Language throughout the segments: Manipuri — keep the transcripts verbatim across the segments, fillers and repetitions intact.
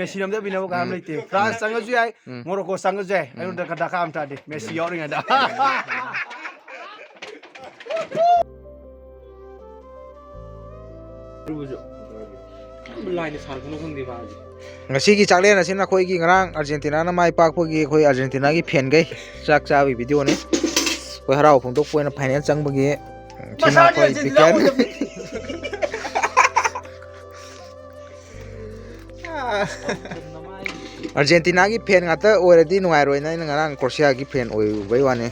ꯃꯦꯁꯤꯅ ꯑꯝꯇ ꯄꯤꯅꯕ ꯀꯅꯥꯝ ꯂꯩꯇꯦ꯫ ꯐ꯭ꯔꯥꯟꯁ ꯆꯪꯉꯁꯨ ꯌꯥꯏ, ꯎꯝ꯫ ꯃꯣꯔꯣꯀꯣ ꯆꯪꯉꯁꯨ ꯌꯥꯏ꯫ ꯑꯩꯉꯣꯟꯗ ꯗꯔꯀꯥꯔ ꯑꯝꯇ ꯇꯥꯗꯦ ꯃꯦꯁꯤ ꯌꯥꯎꯔꯤꯉꯩꯗ꯫ ꯂꯥꯏꯅ ꯁꯥꯔꯛꯄꯅꯣ ꯈꯪꯗꯦ ꯃꯥꯁꯦ꯫ ꯉꯁꯤꯒꯤ ꯆꯥꯛꯂꯦꯟ ꯑꯁꯤꯅ ꯑꯩꯈꯣꯏꯒꯤ ꯉꯔꯥꯡ ꯑꯥꯔꯖꯦꯟꯇꯤꯅꯥꯅ ꯃꯥꯏ ꯄꯥꯛꯄꯒꯤ ꯑꯩꯈꯣꯏ ꯑꯥꯔꯖꯦꯟꯇꯤꯅꯥꯒꯤ ꯐꯦꯟꯈꯩ ꯆꯥꯛ ꯆꯥꯕꯒꯤ ꯚꯤꯗꯤꯑꯣꯅꯤ꯫ ꯑꯩꯈꯣꯏ ꯍꯔꯥꯎ ꯐꯣꯡꯗꯣꯛꯄ ꯑꯣꯏꯅ ꯐꯥꯏꯅꯦꯜ ꯆꯪꯕꯒꯤ ꯁꯤꯅ ꯃꯁꯥꯗꯤ ꯑꯩꯈꯣꯏ ꯑꯥꯔꯖꯦꯟꯇꯤꯅꯥ ꯕꯤꯀꯦꯟ꯫ ꯑꯣꯏꯗꯕꯅꯤ꯫ ꯑꯥꯔꯖꯦꯟꯇꯤꯅꯥꯒꯤ ꯐꯦꯟ ꯉꯥꯛꯇ ꯑꯣꯏꯔꯗꯤ ꯅꯨꯡꯉꯥꯏꯔꯣꯏꯅ ꯑꯩꯅ ꯉꯔꯥꯡ ꯀ꯭ꯔꯣꯁꯤꯌꯥꯒꯤ ꯐꯦꯟ ꯑꯣꯏꯔꯨꯕꯩ ꯋꯥꯅꯤ꯫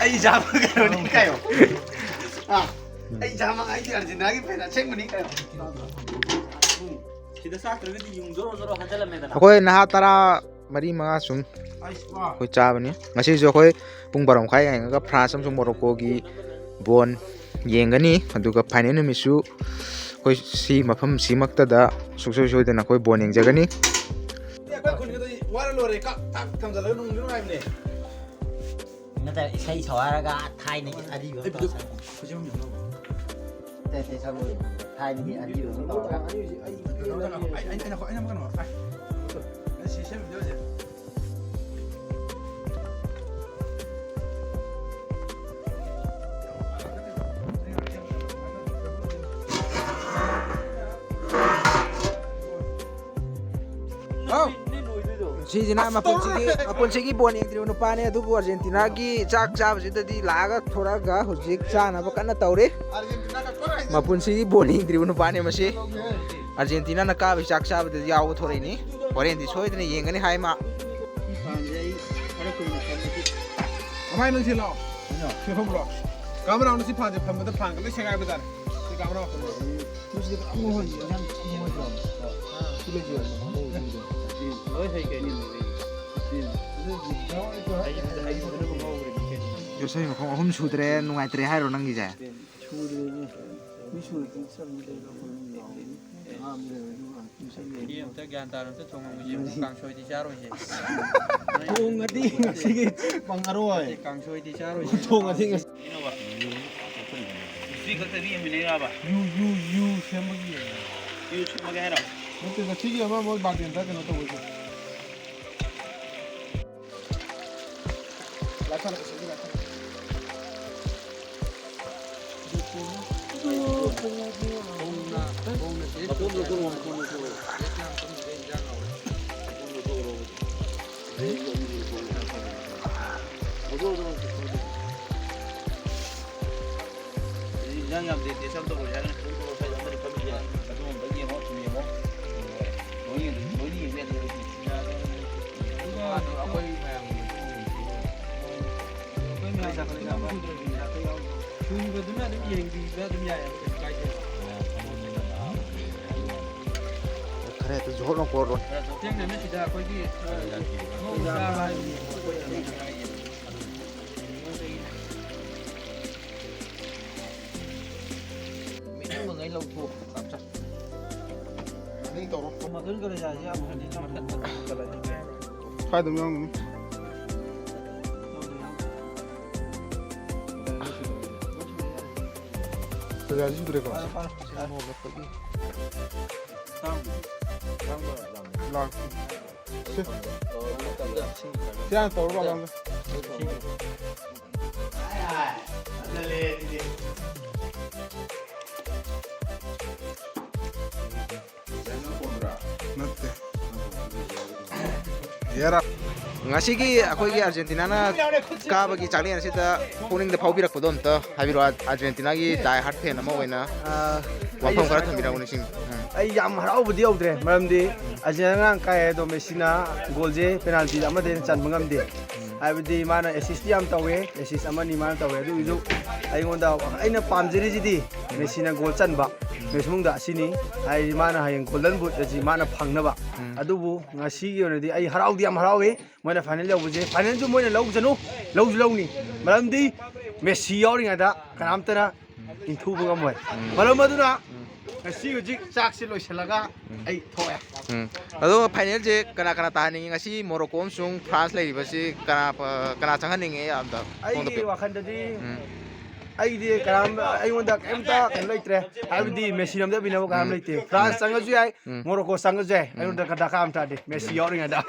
ꯑꯩ ꯏꯆꯥꯃꯛ ꯀꯩꯅꯣꯅꯤ ꯀꯥꯏꯌꯣ꯫ ꯑꯥ, ꯑꯩ ꯏꯆꯥꯃꯛ ꯑꯩꯗꯤ ꯑꯥꯔꯖꯦꯟꯇꯤꯅꯥꯒꯤ ꯐꯦꯟ ꯑꯁꯦꯡꯕꯅꯤ ꯀꯥꯏꯌꯣ꯫ ꯁꯤꯗ ꯆꯥꯛꯇ꯭ꯔꯒꯗꯤ ꯌꯨꯝ ꯖꯣꯔꯣ ꯖꯣꯔꯣ ꯍꯟꯖꯜꯂꯝꯃꯦꯗꯅ꯫ ꯑꯩꯈꯣꯏ ꯅꯍꯥ ꯇꯔꯥ ꯃꯔꯤ ꯃꯉꯥ ꯁꯨꯝ ꯑꯩꯈꯣꯏ ꯆꯥꯕꯅꯤ꯫ ꯉꯁꯤꯁꯨ ꯑꯩꯈꯣꯏ ꯄꯨꯡ ꯕꯥꯔꯣ ꯃꯈꯥꯏ ꯌꯦꯡꯉꯒ ꯐ꯭ꯔꯥꯟꯁ ꯑꯃꯁꯨꯡ ꯃꯣꯔꯣꯀꯣꯒꯤ ꯕꯣꯟ ꯌꯦꯡꯒꯅꯤ꯫ ꯑꯗꯨꯒ ꯐꯥꯏꯅꯦꯜ ꯅꯨꯃꯤꯠꯁꯨ ꯑꯩꯈꯣꯏ ꯁꯤ ꯃꯐꯝꯁꯤꯃꯛꯇꯗ ꯁꯨꯡꯁꯣꯏ ꯁꯣꯏꯗꯅ ꯑꯩꯈꯣꯏ ꯕꯣꯟ ꯌꯦꯡꯖꯒꯅꯤ꯫ ꯑꯩꯈꯣꯏ ꯈꯨꯟꯒꯤꯗꯣ ꯋꯥꯔ ꯂꯣꯏꯔꯦ, ꯀꯛ ꯊꯛ ꯊꯝꯖꯜꯂꯒ ꯅꯨꯡꯁꯨ ꯅꯨꯡꯉꯥꯏꯕꯅꯦ꯫ ꯅꯠꯇ꯭ꯔꯒ ꯏꯁꯩ ꯁꯧ ꯍꯥꯏꯔꯒ ꯊꯥꯏꯅꯒꯤ ꯑꯔꯤꯕ ꯑꯃ ꯇꯧꯔ ꯁꯛꯑꯣ꯫ ꯇꯦ, ꯇꯦ, ꯁꯛꯂꯛꯑꯣ꯫ ꯊꯥꯏꯅꯒꯤ ꯑꯔꯤꯕ ꯑꯃ ꯇꯧꯔꯒ꯫ ꯑꯩ, ꯑꯩ, ꯑꯩꯅ, ꯑꯩꯅ ꯑꯃ ꯀꯩꯅꯣ, ꯑꯩ, ꯑꯩ ꯁꯤ ꯁꯦꯝꯃꯤꯁꯦ ꯍꯧꯖꯤꯛ꯫ ꯍꯥꯎ꯫ ꯁꯤꯁꯤꯅ ꯃꯄꯨꯟꯁꯤꯒꯤ, ꯃꯄꯨꯟꯁꯤꯒꯤ ꯕꯣꯟ ꯌꯦꯡꯗ꯭ꯔꯤꯕ ꯅꯨꯄꯥꯅꯦ, ꯑꯗꯨꯕꯨ ꯑꯥꯔꯖꯦꯟꯇꯤꯅꯥꯒꯤ ꯆꯥꯛ ꯆꯥꯕꯁꯤꯗꯗꯤ ꯂꯥꯛꯑꯒ ꯊꯣꯔꯛꯑꯒ ꯍꯧꯖꯤꯛ ꯆꯥꯅꯕ ꯀꯟꯅ ꯇꯧꯔꯤ꯫ ꯃꯄꯨꯟꯁꯤꯒꯤ ꯕꯣꯟ ꯌꯦꯡꯗ꯭ꯔꯤꯕ ꯅꯨꯄꯥꯅꯦ ꯃꯁꯤ꯫ ꯑꯥꯔꯖꯦꯟꯇꯤꯅꯥꯅ ꯀꯥꯕꯒꯤ ꯆꯥꯛ ꯆꯥꯕꯗꯗꯤ ꯌꯥꯎꯕ ꯊꯣꯔꯛꯏꯅꯤ꯫ ꯍꯣꯔꯦꯟꯗꯤ ꯁꯣꯏꯗꯅ ꯌꯦꯡꯒꯅꯤ ꯍꯥꯏ ꯃꯥ꯫ ꯀꯃꯥꯏꯅ ꯅꯪ ꯁꯤ ꯂꯥꯛꯑꯣ? ꯁꯤ ꯐꯝꯂꯣ꯫ ꯀꯥ ꯃꯅꯥꯎꯅ ꯁꯤ ꯐꯥꯟꯁꯦ ꯐꯝꯕꯗ ꯐꯥꯟꯒ ꯂꯣꯏ ꯁꯦꯒꯥꯏꯕ ꯖꯥꯠꯅꯤ꯫ ꯁꯤ ꯀꯥ ꯃꯅꯥꯎ ꯐꯝꯂꯣ꯫ ꯂꯣꯏ ꯍꯩ ꯀꯩꯅꯣ꯫ ꯌꯣꯠꯁꯤꯟ ꯃꯈꯣꯡ ꯑꯍꯨꯝ ꯁꯨꯗ꯭ꯔꯦ, ꯅꯨꯡꯉꯥꯏꯇ꯭ꯔꯦ ꯍꯥꯏꯔꯣ ꯅꯪꯒꯤꯁꯦ? ꯁꯨꯗ꯭ꯔꯦꯅꯦ꯫ ꯃꯤ ꯁꯨꯔꯗꯤ ꯆꯠꯂꯨ ꯀꯩꯅꯣ꯫ ꯃꯤ ꯑꯝꯇ ꯒ꯭ꯌꯥꯟ ꯇꯥꯅ ꯑꯝꯇ ꯊꯣꯡꯉꯝꯃꯣꯏꯁꯦ꯫ ꯀꯥꯡꯁꯣꯏꯗꯤ ꯆꯥꯔꯣꯏꯁꯦ꯫ ꯊꯣꯡꯉꯗꯤ ꯉꯁꯤꯒꯤ ꯐꯪꯉꯔꯣꯏ꯫ ꯀꯥꯡꯁꯣꯏꯗꯤ ꯆꯥꯔꯣꯏꯁꯦ꯫ ꯊꯣꯡꯉꯗꯤ ꯉꯁꯤ ꯀꯩꯅꯣꯕ? ꯍꯤꯁꯇ꯭ꯔꯤ ꯈꯛꯇ ꯃꯤ ꯑꯃ ꯂꯩꯔꯕ? ꯌꯨ, ꯌꯨ, ꯌꯨ ꯁꯦꯝꯕꯒꯤ꯫ ꯅꯠꯇꯦ, ꯉꯁꯤꯒꯤ ꯑꯃ ꯃꯣꯏ ꯕꯥꯔꯗꯦꯟꯗ ꯀꯩꯅꯣ ꯇꯧꯕꯩꯗꯣ꯫ ꯏꯟꯖꯥꯡ ꯌꯥꯝ ꯇꯦꯁ ꯑꯃ ꯇꯧꯔꯁꯦ ꯍꯥꯏꯔꯒꯅ ꯄꯨꯡ ꯇꯔꯨꯛ ꯁ꯭ꯋꯥꯏꯗ ꯑꯃꯅꯤ ꯐꯝꯃꯤꯁꯦ꯫ ꯑꯗꯨꯒꯨꯝꯕ ꯌꯦꯡꯉꯣ, ꯁꯨꯝ ꯌꯦꯡꯉꯣ꯫ ꯂꯣꯏ ꯌꯦꯡ-, ꯂꯣꯏꯅ ꯌꯦꯡꯕ ꯌꯥꯗꯦ ꯍꯧꯖꯤꯛ꯫ ꯑꯗꯨꯒ ꯑꯗꯣ ꯑꯩꯈꯣꯏ ꯃꯌꯥꯝꯒꯤ ꯑꯩꯈꯣꯏ ꯃꯌꯥꯝ ꯁꯨꯗ꯭ꯔꯁꯨꯅꯦ, ꯑꯩꯈꯣꯏ ꯌꯥꯎꯗꯣ꯫ ꯁꯨꯕꯗꯨꯅ ꯑꯗꯨꯝ ꯌꯦꯡꯕꯤꯕ ꯑꯗꯨꯝ ꯌꯥꯏꯌꯦꯕ, ꯀꯩꯁꯨ ꯀꯥꯏꯗꯦ꯫ ꯈꯔ ꯍꯦꯛꯇ ꯖꯣꯔ ꯂꯥꯎ ꯀꯣꯠꯂꯣ꯫ ꯊꯦꯡꯅꯅ ꯁꯤꯗ ꯑꯩꯈꯣꯏꯒꯤ, ꯑ, ꯉꯧꯕ ꯆꯥꯕ ꯍꯥꯏꯕꯅꯤ꯫ ꯃꯤꯅꯤꯠ ꯑꯃꯉꯩ ꯂꯧꯊꯣꯛ꯫ ꯃꯊꯟ ꯀꯂꯦꯖꯥꯁꯦ ꯌꯥꯝ ꯐꯖꯩ꯫ ꯁ꯭ꯋꯥꯏꯗ ꯑꯗꯨꯝ ꯌꯥꯎꯔꯝꯒꯅꯤ꯫ ꯀꯂꯦꯖꯥꯁꯤ ꯁꯨꯗ꯭ꯔꯦꯀꯣ? ꯂꯥꯛ꯫ ꯁꯤ꯫ ꯁꯤ ꯍꯥꯟꯅ ꯇꯧꯔꯕ ꯑꯉꯥꯡꯗꯣ? ꯅꯠꯇꯦ꯫ ꯌꯥꯔꯥ꯫ ꯉꯁꯤꯒꯤ ꯑꯩꯈꯣꯏꯒꯤ ꯑꯥꯔꯖꯦꯟꯇꯤꯅꯥꯅ ꯀꯥꯕꯒꯤ ꯆꯥꯛꯂꯦꯟ ꯑꯁꯤꯗ ꯄꯨꯛꯅꯤꯡꯗ ꯐꯥꯎꯕꯤꯔꯛꯄꯗꯣ ꯑꯝꯇ ꯍꯥꯏꯕꯤꯔꯛꯑꯣ, ꯑꯥꯔꯖꯦꯟꯇꯤꯅꯥꯒꯤ ꯗꯥꯏ ꯍꯥꯔꯠ ꯐꯦꯟ ꯑꯃ ꯑꯣꯏꯅ꯫ ꯑꯥ, ꯋꯥꯐꯝ ꯑꯩ ꯈꯔ ꯊꯝꯕꯤꯔꯛꯎꯅꯦ ꯁꯤꯡ-, ꯎꯝ꯫ ꯑꯩ ꯌꯥꯝ ꯍꯔꯥꯎꯕꯗꯤ ꯌꯧꯗ꯭ꯔꯦ, ꯃꯔꯝꯗꯤ ꯑꯥꯔꯖꯦꯟꯇꯤꯅꯥ ꯉꯔꯥꯡ ꯀꯥꯏ ꯑꯗꯣ ꯃꯦꯁꯤꯅ ꯒꯣꯜꯁꯦ ꯄꯦꯅꯥꯜꯇꯤꯗ ꯑꯃꯗꯩ ꯍꯦꯟꯅ ꯆꯟꯕ ꯉꯝꯗꯦ꯫ ꯎꯝ꯫ ꯍꯥꯏꯕꯗꯤ ꯃꯥꯅ ꯑꯦꯁꯤꯁꯇꯤ ꯌꯥꯝ ꯇꯧꯋꯦ, ꯑꯦꯁꯤꯁ ꯑꯃꯅꯤ ꯃꯥꯅ ꯇꯧꯋꯦ, ꯑꯗꯨ ꯑꯣꯏꯔꯁꯨ ꯑꯩꯉꯣꯟꯗ ꯑꯩꯅ ꯄꯥꯝꯖꯔꯤꯁꯤꯗꯤ ꯃꯦꯁꯤꯅ ꯒꯣꯜ ꯆꯟꯕ, ꯎꯝ꯫ ꯃꯦꯁꯤ ꯃꯅꯨꯡꯗ ꯑꯁꯤꯅꯤ꯫ ꯍꯥꯏꯗꯤ ꯃꯥꯅ ꯍꯌꯦꯡ ꯒꯣꯜꯗꯟ ꯕꯨꯠ ꯑꯁꯤ ꯃꯥꯅ ꯐꯪꯅꯕ꯫ ꯎꯝ꯫ ꯑꯗꯨꯕꯨ ꯉꯁꯤꯒꯤ ꯑꯣꯏꯅꯗꯤ ꯑꯩ ꯍꯔꯥꯎꯗꯤ ꯌꯥꯝ ꯍꯔꯥꯎꯏ꯫ ꯃꯣꯏꯅ ꯐꯥꯏꯅꯦꯜ ꯌꯧꯕꯁꯦ, ꯐꯥꯏꯅꯦꯜꯁꯨ ꯃꯣꯏꯅ ꯂꯧꯖꯅꯨ, ꯂꯧꯁꯨ ꯂꯧꯅꯤ꯫ ꯃꯔꯝꯗꯤ ꯃꯦꯁꯤ ꯌꯥꯎꯔꯤꯉꯩꯗ ꯀꯅꯥꯝꯇꯅ ꯏꯟꯊꯨꯕ ꯉꯝꯃꯣꯏ꯫ ꯎꯝ꯫ ꯃꯔꯝ ꯑꯗꯨꯅ ꯎꯝ꯫ ꯉꯁꯤ ꯍꯧꯖꯤꯛ ꯆꯥꯛꯁꯤ ꯂꯣꯏꯁꯤꯜꯂꯒ ꯎꯝ꯫ ꯑꯩ ꯊꯣꯛꯑꯦ꯫ ꯎꯝ꯫ ꯑꯗꯣ ꯐꯥꯏꯅꯦꯜꯁꯦ ꯀꯅꯥ ꯀꯅꯥ ꯇꯥꯍꯟꯅꯤꯡꯉꯤ? ꯉꯁꯤ ꯃꯣꯔꯣꯀꯣ ꯑꯃꯁꯨꯡ ꯐ꯭ꯔꯥꯟꯁ ꯂꯩꯔꯤꯕꯁꯤ ꯀꯅꯥ, ꯀꯅꯥ ꯆꯪꯍꯟꯅꯤꯡꯉꯤ? ꯑꯝꯇ ꯐꯣꯡꯗꯣꯛꯄꯤꯌꯨ꯫ ꯑꯩꯒꯤ ꯋꯥꯈꯜꯗꯗꯤ ꯎꯝ꯫ ꯑꯩꯗꯤ ꯀꯅꯥꯝ ꯑꯩꯉꯣꯟꯗ ꯀꯩꯝꯇ ꯀꯩꯅꯣ ꯂꯩꯇ꯭ꯔꯦ꯫ ꯍꯥꯏꯕꯗꯤ ꯃꯦꯁꯤꯅ ꯑꯝꯇ ꯕꯤꯅꯕ ꯀꯅꯥꯝ ꯂꯩꯇꯦ꯫ ꯐ꯭ꯔꯥꯟꯁ ꯆꯪꯉꯁꯨ ꯌꯥꯏ, ꯃꯣꯔꯣꯀꯣ ꯆꯪꯉꯁꯨ ꯌꯥꯏ, ꯑꯩꯉꯣꯟꯗ ꯗꯔꯀꯥꯔ ꯑꯝꯇ ꯇꯥꯗꯦ ꯃꯦꯁꯤ ꯌꯥꯎꯔꯤꯉꯩꯗ꯫